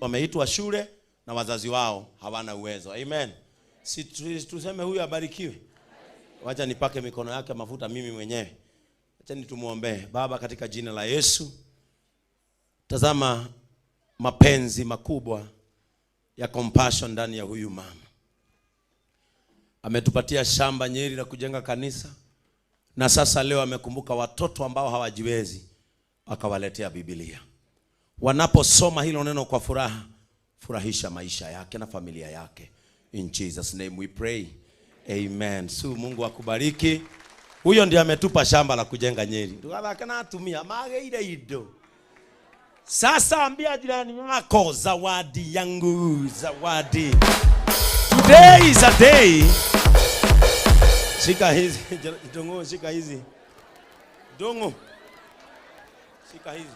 Wameitwa shule na wazazi wao hawana uwezo. Amen. Si tuseme huyu abarikiwe. Wacha nipake mikono yake mafuta mimi mwenyewe. Acha nitumuombee. Baba, katika jina la Yesu, tazama mapenzi makubwa ya compassion ndani ya huyu mama. Ametupatia shamba Nyeri la kujenga kanisa, na sasa leo amekumbuka watoto ambao hawajiwezi, akawaletea Biblia. Wanaposoma hilo neno kwa furaha, furahisha maisha yake na familia yake. In Jesus name we pray. Amen. Su, Mungu akubariki. Huyo ndiye ametupa shamba la kujenga Nyeri. Ndugathake na atumia mageire indo. Sasa ambia jirani wako, zawadi yangu, zawadi. Today is a day. Shika hizi, Dongo, shika hizi. Dongo. Shika hizi.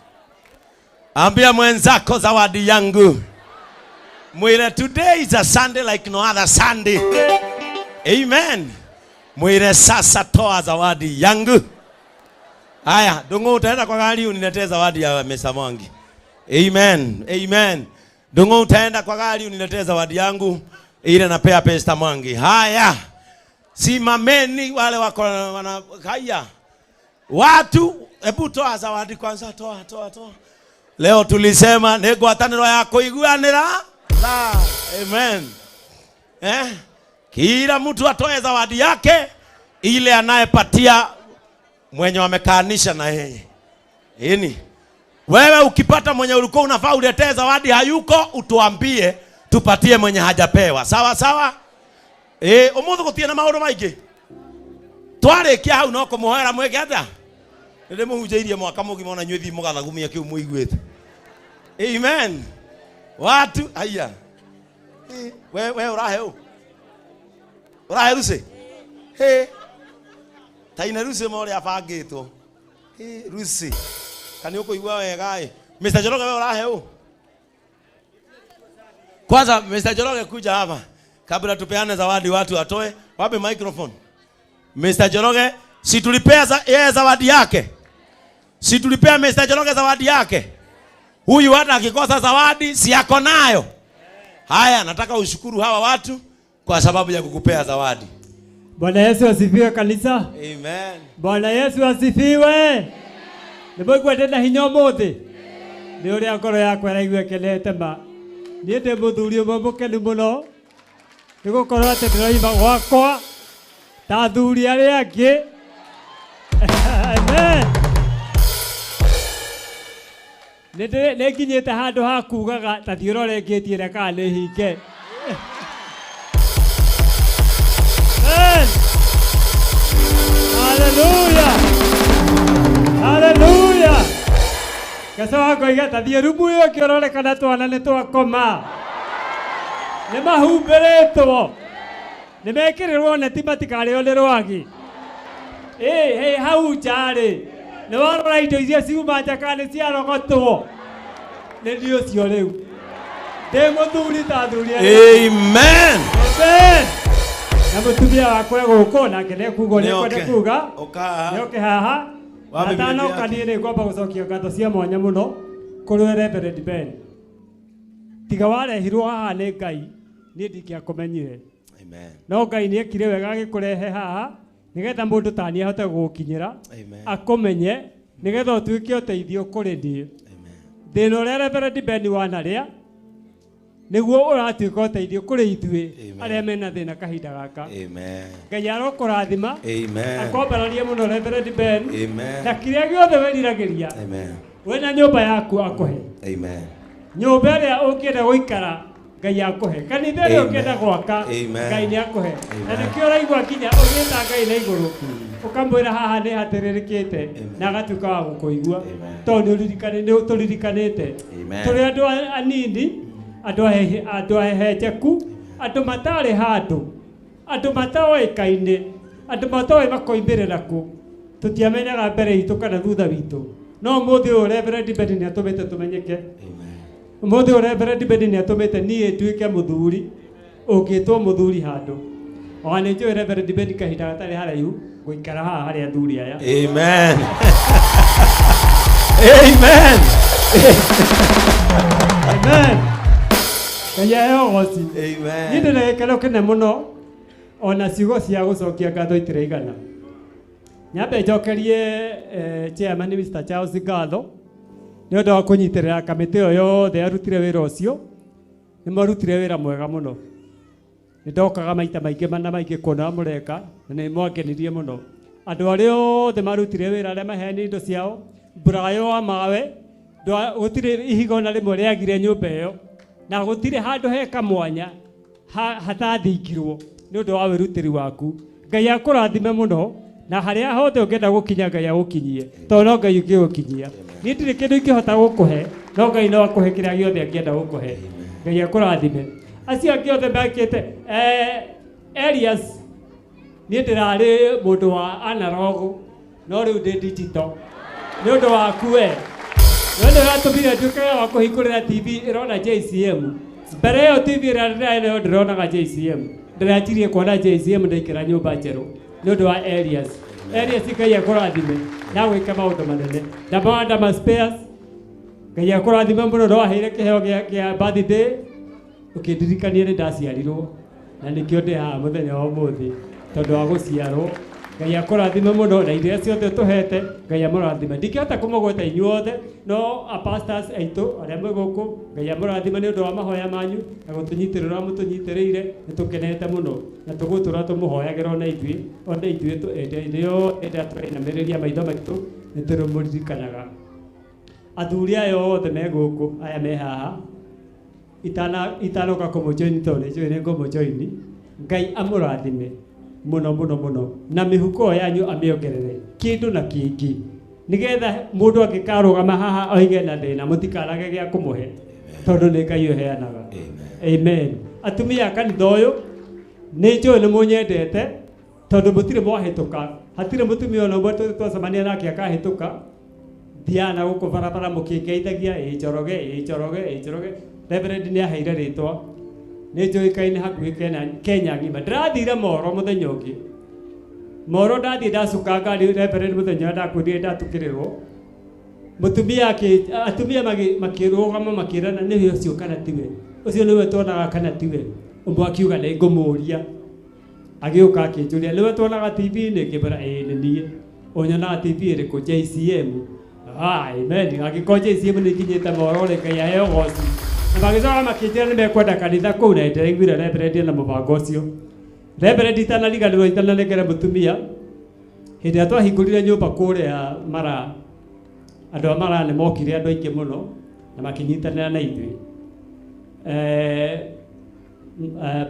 Ambia mwenzako zawadi yangu. Mwire, today is a Sunday like no other Sunday. Amen. Mwire, sasa toa zawadi yangu. Haya, Dongo, utaenda kwa gari uniletee zawadi ya Mesa Mwangi. Amen. Amen. Dongo, utaenda kwa gari uniletee zawadi yangu ile napea Pastor Mwangi. Haya. Simameni wale wako wana haya. Watu, hebu toa zawadi kwanza, toa, toa, toa. Leo tulisema nĩ ngwatanĩro ya kũiguanĩra tha. Amen. Kila mtu atoe zawadi yake ile anayepatia mwenye wamekaanisha na yeye. Ini. Wewe ukipata mwenye ulikuwa unafaa uletee zawadi hayuko, utuambie tupatie mwenye hajapewa. Sawa sawa? Umuthi gutie na maundu maingi. Twarikia hau no kumuhoera mwike atia? Nĩndĩmũhunjĩirie mwaka mũgima ona inyuĩ thiĩ mũgathagumia kĩu mũiguĩte. Amen. Watu haya. We ũrahe ũ? Ũrahe Lucy? He. Taine Lucy ma ũrĩa abangĩtwo. He, Lucy. Kana ũkũigua wega ĩ. Mr. Njoroge we ũrahe ũ? Kwanza Mr. Njoroge kuja hapa. Kabla tupeane zawadi watu watoe. Wape microphone. Mr. Njoroge, si tulipea yeye zawadi yake? Si tulipea Mr. Njoroge zawadi yake? Huyu hata akikosa zawadi si yako nayo. Haya, nataka ushukuru hawa watu kwa sababu ya kukupea zawadi. Bwana Yesu asifiwe kanisa. Amen. Bwana Yesu asifiwe. Nĩmwaigua ndĩna hinya ũmũthĩ? Nĩ ũrĩa ngoro yakwa ĩraigua ĩkenete ma. Niĩ ndĩ mũthuri ũmwe mũkenu mũno nĩ gũkorwo atĩ ndĩroima gwakwa ta athuri arĩa angĩ. Amen. Nĩ nginyĩte handũ ha kugaga ta thiĩ ũrore ngĩti ĩrĩa kana nĩ hinge. Amen. Hallelujah. Hallelujah. Gacoka ngoiga ta thiĩ rumu ĩyo ĩngĩ ũrore kana twana nĩ twakoma. Nĩ mahumbĩrĩtwo. Nĩ mekĩrĩrwo neti matikarĩo nĩ rwagĩ. Ĩ, hau nja rĩ, nĩ warora indo iria ciuma nja kana nĩ ciarogotwo. Nĩ niĩ ũcio rĩu. Ndĩ mũthuri ta athuri arĩa. Amen. Amen. Na mũtumia wakwa gũkũ nake nĩekuga ũrĩa Nĩoke. ekwenda kuga. Ũka haha. Nĩoke haha. Wa Biblia Atanoka yake. niĩ nĩ ngwamba gũcokia ngatho cia mwanya mũno kũrĩ Reverend Ben. Tiga warehirwo haha nĩ Ngai, niĩ ndingĩakũmenyire. Amen. No Ngai nĩekire wega agĩkũrehe haha nĩgetha mũndũ ta niĩ ahote gũgũkinyĩra, Amen. akũmenye nĩgetha ũtuĩke ũteithio kũrĩ niĩ. Amen. Thĩna ũrĩa Reverend Ben wanarĩa nĩguo ũratuĩka ũteithio kũrĩ ithuĩ Amen. arĩa mena thĩna kahinda gaka. Amen. Ngai arokũrathima, Amen. akwambararie mũno Reverend Ben, Amen. na kĩrĩa gĩothe wĩriragĩria Amen. wĩna nyũmba yaku akũhe. Amen. Nyũmba ĩrĩa ũngĩenda gũikara Ngai akũhe. Kanitha ĩrĩa Amen. ũngĩenda gwaka Amen. Ngai nĩ akũhe. Na Amen. nĩkĩo ũraigua nginya ũgĩta Ngai na igũrũ ũkamwĩra haha nĩ hatĩrĩrĩkĩte Amen. na agatuĩka wa gũkũigua Amen. tondũ nĩ ũtũririkanĩte. Amen. Tũrĩ andũ anini, andũ ahehenjeku, andũ matarĩ handũ, andũ matoĩkaine, andũ matoĩ makoimĩrĩra kũ. Tũtiamenyaga mbere itũ kana thutha witũ. No ũmũthĩ ũyũ Reverend Ben nĩ atũmĩte tũmenyeke. Amen. Ũmũthĩ ũyũ Reverend Ben nĩ atũmĩte niĩ nduĩke mũthuri ũngĩtwo mũthuri handũ. Ona nĩ njũĩ Reverend Ben kahinda gatarĩ haraihu ngũikara haha harĩ athuri aya. Amen. Amen. Amen. Ngai aheo ũgoci. Amen. Niĩ ndĩna gĩkeno kĩnene mũno ona ciugo cia gũcokia ngatho itiraigana. Nyambe njokerie chairman Mr. Charles ngatho nĩ ũndũ wa kũnyitĩrĩra kamĩtĩ ĩyo yothe yarutire wĩra ũcio. Nĩ marutire wĩra mwega mũno. Nĩ ndokaga maita maingĩ mana maingĩ kuona mũreka na nĩ mwangenirie mũno. Andũ arĩa othe marutire wĩra arĩa maheanire indo ciao, mburayo wa mawe, gũtirĩ ihiga ona rĩmwe rĩagire nyũmba ĩyo, na gũtirĩ handũ heka mwanya hatathingirwo nĩ ũndũ wa wĩrutĩri waku. Ngai akũrathime mũno na harĩa hothe ũngĩenda gũkinya Ngai agũkinyie, tondũ no Ngai ũngĩgũkinyia. Niĩ ndirĩ kĩndũ ingĩhota gũkũhe, no Ngai no akũhe kĩrĩa gĩothe angĩenda gũkũhe. Ngai akũrathime. Acio angĩ othe mekĩte, Elias, niĩ ndĩrarĩ mũndũ wa analog, no rĩu ndĩ digital. Nĩ ũndũ waku we. No nĩ ũratũmire nduĩke wa kũhingũrĩra TV ĩrona JCM. Mbere ĩyo TV ĩrĩa ndĩrarĩ nayo ndĩronaga JCM. Ndĩranjirie kuona JCM ndaingĩra nyũmba njerũ nĩ ũndũ wa Elias. Elias Ngai akũrathime na gwĩka maũndũ manene. Ndamawanda ma spares. Ngai akũrathime mũno, no aheire kĩheo kĩa birthday ũkĩndirikania nĩ ndaciarirwo na nĩkĩo ndĩ haha mũthenya wa ũmũthĩ tondũ wa gũciarwo. Ngai akũrathime mũno na iria ciothe ũtũhete, Ngai amũrathime. Ndingĩhota kũmũgweta inyuothe, no a pastors aitũ arĩa mwĩ gũkũ, Ngai amũrathime nĩ ũndũ wa mahoya manyu na gũtũnyitĩrĩra mũtũnyitĩrĩire, nĩ tũkenete mũno na tũgũtũra tũmũhoyagĩra ona ithuĩ, ona ithuĩ hĩndĩ ĩyo ĩrĩa tũrainamĩrĩria maitho maitũ nĩ tũrĩmũririkanaga. Athuri aya othe me gũkũ, aya me haha, itanoka kũmũjoini tondũ nĩ njũĩ nĩ ngũmũjoini. Ngai amũrathime mũno mũno mũno na mĩhuko yanyu amĩongerere kĩndũ na kĩngĩ nĩgetha mũndũ angĩkarũgama haha oige na thĩna mũtikanage gĩa kũmũhe tondũ nĩ Ngai ũheanaga. Amen. Atumia a kanitha ũyũ nĩ njũĩ nĩ mũnyendete tondũ mũtirĩ mwahĩtũka, hatirĩ mũtumia ona ũmwe twacemania nake akahĩtũka. Thiaga na gũkũ barabara mũkĩngeithagia, ĩ Njoroge, ĩ Njoroge, ĩ Njoroge. Reverend nĩ aheire rĩtwa, nĩ njũĩkaine hakuhĩ Kenya ng'ima. Ndĩrathire Moro mũthenya ũngĩ. Moro ndathiĩ ndacuka ngari Reverend mũthenya ũrĩa ndakwĩrire ndatukĩrĩrwo. Mũtumia atumia makĩrũgama makĩrana nĩwe ũcio kana tiwe. Ũcio nĩwe tuonaga kana tiwe. Ũmwe akiuga nĩ ngũmũria. Agĩũka akĩnjũria nĩwe tuonaga TV-inĩ, ngĩmwĩra ĩĩ nĩ niĩ. Ũnyonaga TV ĩrĩkũ? JCM. Amen. Angĩkorwo JCM nĩ ikinyĩte Moro rĩ, Ngai aheo ũgoci. Na magĩcoka makĩnjĩra nĩ mekwenda kanitha kũu na ndĩraiguire Reverend na mũbango ũcio. Reverend itanariganĩrwo itananengere mũtumia, hĩndĩ ĩrĩa twahingũrire nyũmba kũrĩa Mara, andũ a Mara nĩ mokire andũ aingĩ mũno na makĩnyitanĩra na ithuĩ.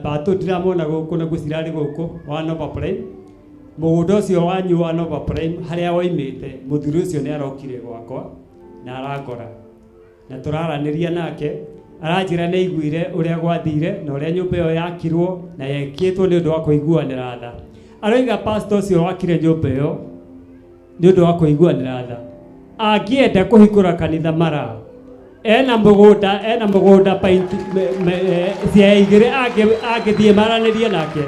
Batũ ndĩramona gũkũ na ngwĩciria gũkũ wa Nova Prime. Mũgũnda ũcio wanyu wa Nova Prime harĩa woimĩte, mũthuri ũcio nĩ arokire gwakwa na arangora. Na tũraranĩria nake, aranjĩra nĩ aiguire ũrĩa gwathire na ũrĩa nyũmba ĩyo yakirwo na yekĩtwo nĩ ũndũ wa kũiguanĩra tha. Aroiga pastor ũcio wakire nyũmba ĩyo nĩ ũndũ wa kũiguanĩra tha. Angĩenda kũhingũra kanitha Mara, ena mũgũnda painti cia igĩrĩ angĩthiĩ maranĩrie nake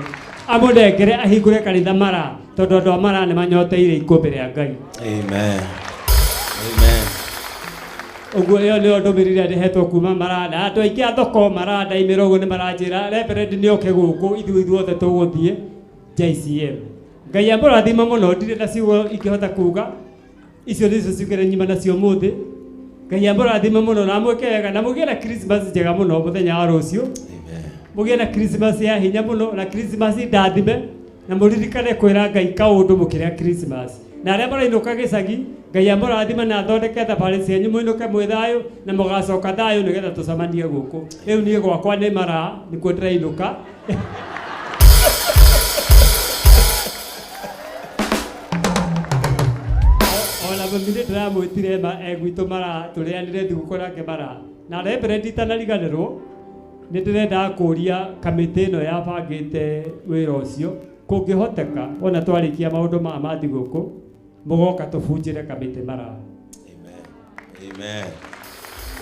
amũnengere ahingũre kanitha Mara, tondũ andũ a Mara nĩ manyoteire ikũmbĩ rĩa Ngai. Amen. Amen. Ũguo ĩyo nĩyo ndũmĩrĩri ĩrĩa ndĩhetwo kuma Mara, na andũ aingĩ a thoko Mara ndaimĩra ũguo nĩ maranjĩra Reverend nĩ oke gũkũ, ithuĩ ithuothe tũgũthiĩ JCM. Ngai amũrathime mũno, ndirĩ na ciugo ingĩhota kuga, icio nĩcio ciugo iria nyuma nacio ũmũthĩ. Ngai amũrathime mũno na amwĩke wega na mũgĩe na Christmas njega mũno mũthenya wa rũciũ. Amen. Mũgĩe na Christmas ya hinya mũno na Christmas ndathime na mũririkane kwĩra Ngai kaũndũ mũkĩrĩa Christmas. Na arĩa marainũka gĩcagi, Ngai amũrathime na athondeke thabarĩ cianyu mũinũke mwĩ thayũ na mũgacoka thayũ nĩgetha tũcemanie gũkũ. Rĩu niĩ gwakwa nĩ Mara, nĩkuo ndĩrainũka. Ona mami nĩ ndĩramwĩtire ma gwitũ Mara, tũrĩanĩre thigũkũ nake Mara. Na Reverend itanariganĩrwo, nĩ ndĩrendaga kũria kamĩtĩ ĩno yabangĩte wĩra ũcio, kũngĩhoteka ona twarĩkia maũndũ maya ma thigũkũ, mũgoka tũbunjĩre kamĩtĩ Mara. Amen. Amen.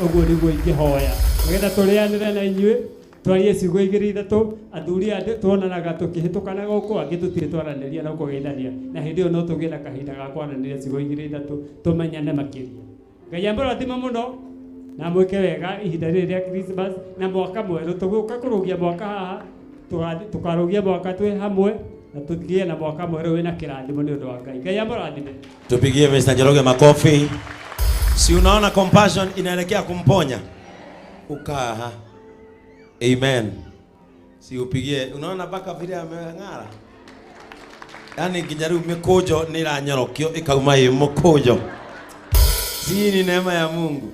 Ũguo nĩguo ingĩhoya nĩgetha tũrĩanĩre na inyuĩ, twarie ciugo igĩrĩ ithatũ, athuri aya tuonanaga tũkĩhĩtũkana gũkũ, angĩ tũtirĩ twaranĩria na kũgeithania, na hĩndĩ ĩyo no tũgĩe na kahinda ga kwaranĩria ciugo igĩrĩ ithatũ tũmenyane makĩria. Ngai amũrathime mũno. Na mwĩke wega ihinda rĩrĩ rĩa Christmas na mwaka mwerũ tũgũka kũrũgia mwaka haha tũkarũgia mwaka twĩ hamwe na tũgĩe na mwaka mwerũ wĩna kĩrathimo nĩ ũndũ wa Ngai. Ngai amũrathime. Tupigie Mr. Njoroge makofi. Si unaona compassion inaelekea kumponya? Ukaa. Amen. Si upigie, unaona mpaka vile ameng'ara. Yaani nginya rĩu mĩkũnjo nĩ ĩranyorokio ĩkauma ĩ mũkũnjo. Si ni neema ya Mungu.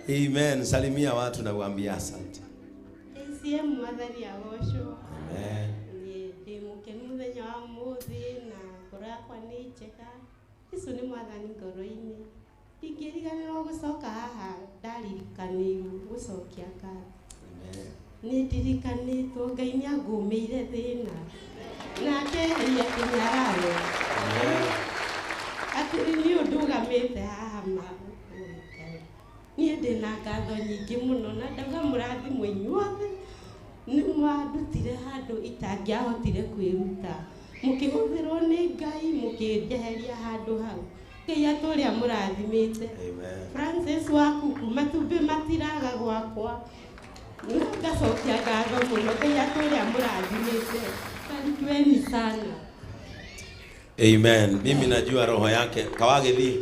Amen. Salimia watu na uambie asante. KCM mwathani agocwo. Amen. Niĩ ndĩ mũkenu mũthenya wa ũmũthĩ na ngoro yakwa nĩ njega. Jesu nĩ mwathani ngoro-inĩ. Ndingĩriganĩrwo gũcoka haha ndaririkanĩirwo gũcokia ngatho. Amen. Nĩ ndirikanĩtwo Ngai nĩ angũmĩire thĩna na akeheria kĩnyararo. Atĩ niĩ ndũgamĩte haha ma Ngai. Niĩ ndĩna ngatho nyingĩ mũno na ndauga mũrathimwo inyuothe. Nĩ mwandutire handũ itangĩahotire kwĩruta. Mũkĩhũthĩrwo nĩ Ngai mũkĩnjeheria handũ hau. Ngai atũrĩa mũrathimĩte. Amen. Francis waku matumbĩ matiraga gwakwa. Ngacokia ngatho mũno Ngai atũrĩa mũrathimĩte. Barikiweni sana. Amen. Mimi najua roho yake kawagithi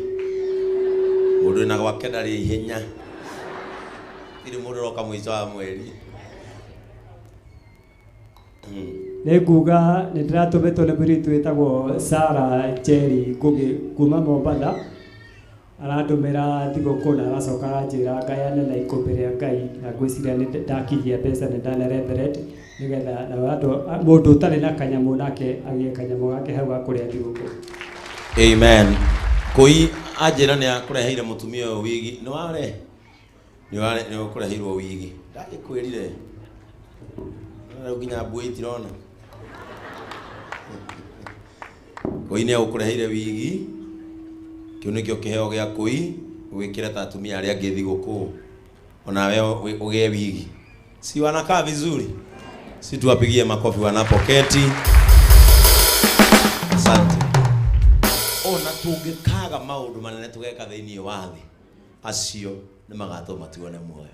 mundu na gwake ndarĩ ihenya iri mundu roka mũico wa mweri. Nĩ nguga nĩ ndĩratũmĩtwo nĩ mũirĩtu wĩtagwo Sarah Njeri Ngugi kuma Mombatha. Arandũmĩra thigũkũ na aracoka aranjĩra ngayane na ikũmbĩ rĩa Ngai na ngwĩciria nĩ ndakinyia mbeca nĩ ndanereberete nĩgetha na andũ mũndũ ũtarĩ na kanyamũ nake agĩe kanyamũ gake hau ga kũrĩa thigũkũ. Amen. Kũi anjĩra nĩ akũreheire mũtumia ũyũ wigi. Nĩ ware? Nĩ ware nĩ ũkũreheirwo wigi. Ndagĩkwĩrire. Rĩu nginya mbui itirona. Kũi nĩ agũkũreheire wigi. Kĩu nĩkĩo kĩheo gĩa kũi wĩkĩre ta atumia arĩa angĩ thigũkũ. Onawe ũgĩe wigi. Si wanakaa vizuri? Si tuwapigie makofi wanapoketi. Asante. Ona tũngĩkaga maũndũ manene tũgeka thĩinĩ wa thĩ, acio nĩ magatũma tuone muoyo.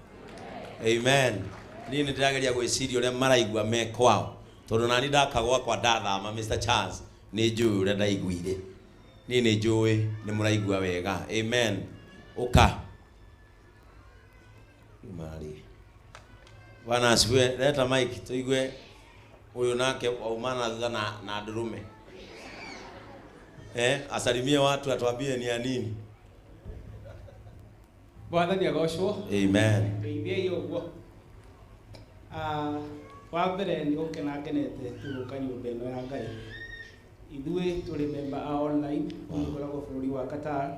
Amen. Niĩ nĩ ndĩrageria gwĩciria ũrĩa maraigua me kwao. Tondũ nani ndaka gwakwa ndathama Mr. Charles nĩ njũĩ ũrĩa ndaiguire. Niĩ nĩ njũĩ nĩ mũraigua wega. Amen. Ũka. Mari. Bwana asifiwe. Leta mic tuigue huyu nake waumana thutha na ndurume. Asalimie watu atuambie ni ya nini. Mwathani agocwo. Amen. Ngeithia ũguo. Wa mbere nĩ gũkena ngenete tũgũka nyũmba ĩno ya Ngai. Ithuĩ tũrĩ member a online tũkoragwo bũrũri wa Qatar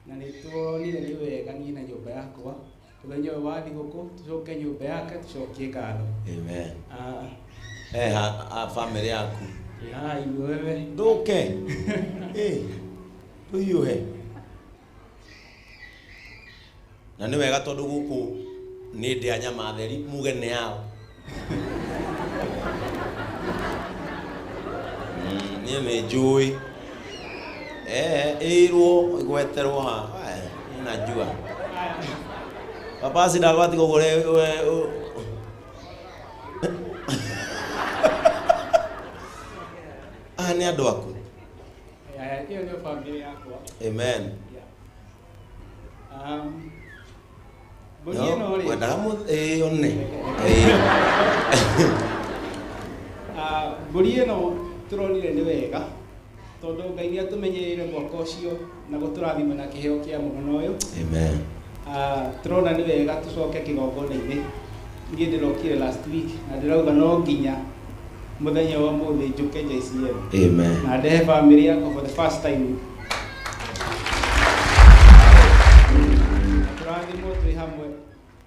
na nĩ tuonire nĩ wega niĩ na nyũmba yakwa mũthenya ũyũ wa thigũkũ tũcoke nyũmba yake tũcokie ngatho. Amen. Ha family yaku. Ya inyuĩ. Ndũke. Tũhiũhe. Na nĩ wega tondũ gũkũ nĩ ndĩa nyama theri muge nĩ yao. Niĩ nĩ njũĩ. Ĩrwo ĩgweterwo ha. Niĩ najua. Papa sindagwati kũgũre nĩ andũ aku. Ĩyo nĩyo family yakwa. Amen. Mbũri ĩno rĩ. Wendaga one. Mbũri ĩno tũronire nĩ wega tondũ Ngai nĩ atũmenyereire mwaka ũcio na gũtũrathima na kĩheo kĩa mũnono ũyũ. Amen. Tũrona nĩ wega tũcoke kĩgongona-inĩ. Niĩ ndĩrokire last week na ndĩrauga no nginya mũthenya wa ũmũthĩ njũke JCM. Amen. Na ndehe family yakwa for the first time. Tũrathimwo twĩ hamwe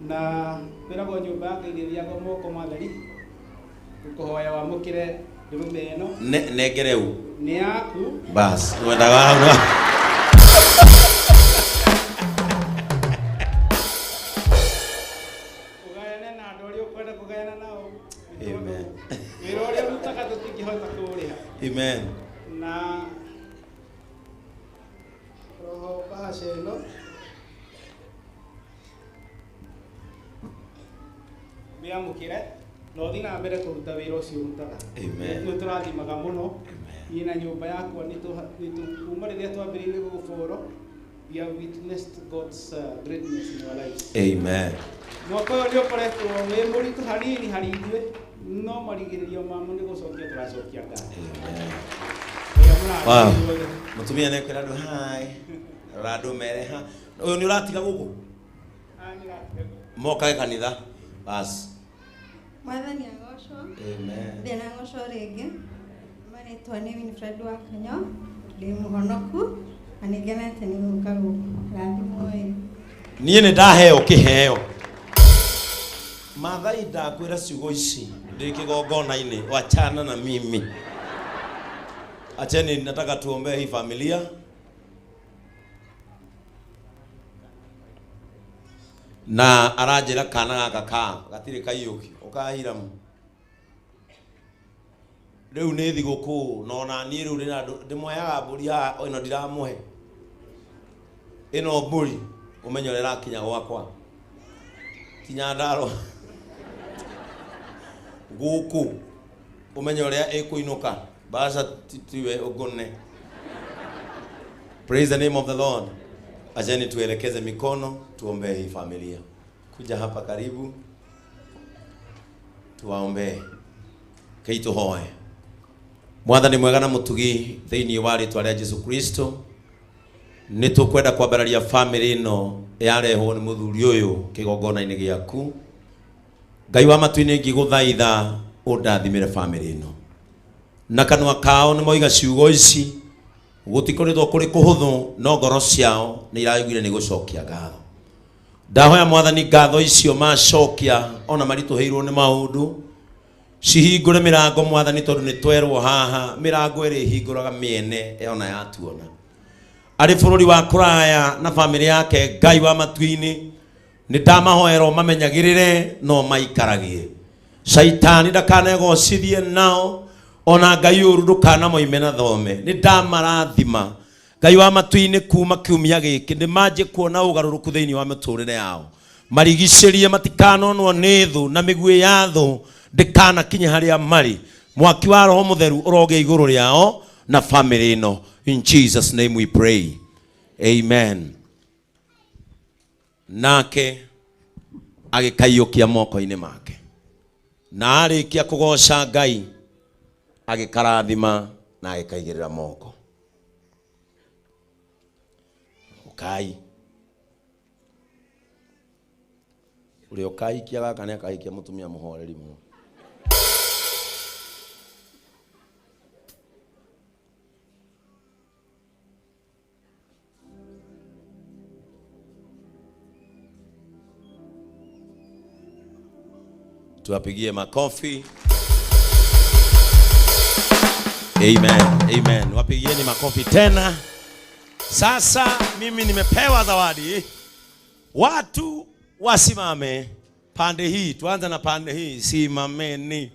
na kwĩragwo nyũmba ya Ngai ĩthiagwo moko matheri. Ngũkũhoya wamũkĩre ndũrũme ĩno. Nengere ũ. Nĩ yaku. Bas, wendaga hau no. Ũgayane na andũ arĩa ũkwenda kũgayana nao. Amen. Wĩra ũrĩa ũrutaga tũtingĩhota kũũrĩha. Amen. Na roho bahasha ĩno. Wĩamũkĩre na ũthiĩ na mbere kũruta wĩra ũcio ũrutaga. Amen. Nĩ tũrathimaga mũno. Niĩ na nyũmba yakwa nĩ kuma rĩrĩa twambĩrĩirie gũgũbũrwo, we have witnessed God's greatness in our lives. Amen. Mwaka ũyũ nĩ ũkoretwo wĩ mũritũ hanini harĩ ithuĩ, no marigĩrĩrio mamo nĩ gũcokia tũracokia ngatho. Amen. Ũrĩa mũrathime Wow. inyuothe. Mutumia nĩ ekwĩra andũ hi. Rora andũ mere ha. Ũyũ nĩ ũratiga gũkũ? Ah, nĩ ũratiga gũkũ. Mokage kanitha. Bas. Mwathani agocwo. Amen. Ndĩna ngocwo rĩngĩ. Marĩtwa nĩ Winfred wa Kanyo, ndĩ mũhonoku na nĩ ngenete nĩ gũka gũkũ. Rathimwo ĩ. Niĩ nĩ ndaheo kĩheo. Maathai ndakwĩra ciugo ici ndĩ kĩgongona-inĩ, wachana na mimi. Acheni, nataka tuombee hii familia. Na aranjĩra kana gaka ka gatirĩ kaiyũki ũkahiramu rĩu nĩ thigũkũ na ona niĩ rĩu ndĩmweaga mbũri haha ĩno ndiramũhe ĩno mbũri ũmenye ũrĩa ĩrakinya gwakwa kinya ndaro gũkũ ũmenye ũrĩa ĩkũinũka mbaca tiwe ũngone. Praise the name of the Lord. Acheni tuelekeze mikono tuombee hii familia. Kuja hapa karibu tuwaombee. Kei tuhoe. Mwathani mwega na mutugi thiini wa ritwa ria Jesu Kristo nĩ tũkwenda kwambararia family ĩno yarehwo nĩ mũthuri ũyũ kĩgongona-inĩ gĩaku. Ngai wa matu-inĩ ngĩgũthaitha ũndathimĩre family ĩno. Na kanua kao nĩ moiga ciugo ici gũtikoretwo kũrĩ kũhũthũ no ngoro ciao nĩ iraiguire nĩ gũcokia ngatho. Ndahoya Mwathani ngatho icio macokia ona maritũhĩirwo nĩ maũndũ cihingũre mĩrango Mwathani tondũ nĩ twerwo haha mĩrango ĩrĩ ĩhingũraga mĩene ona yatuona. Arĩ bũrũri wa kũraya na famĩlĩ yake Ngai wa matu-inĩ nĩ ndamahoera mamenyagĩrĩre no maikaragie. Caitani ndakanegocithie nao ona Ngai ũru ndũkanamoime na thome. Nĩ ndamarathima Ngai wa matu-inĩ kuma kiumia gĩkĩ nĩ manjie kuona ũgarũrũku thĩinĩ wa mĩtũrĩre yao. Marigicĩrie matikanonwo nĩ thũ na mĩguĩ ya thũ ndĩkanakinye harĩa marĩ. Mwaki wa Roho Mũtheru ũrogĩa igũrũ rĩao na famĩlĩ ĩno. In Jesus name we pray. Amen. Nake agĩkaiyũkia moko-inĩ make. Na arĩkia kũgoca Ngai agĩkarathima na agĩkaigĩrĩra moko. Ũkai. Ũrĩa ũkaikia gaka nĩ akaikia mũtumia mũhoreri mũno. Tuwapigie makofi. Amen. Amen. Wapigieni makofi tena. Sasa mimi nimepewa zawadi. Watu wasimame pande hii. Tuanze na pande hii. Simameni.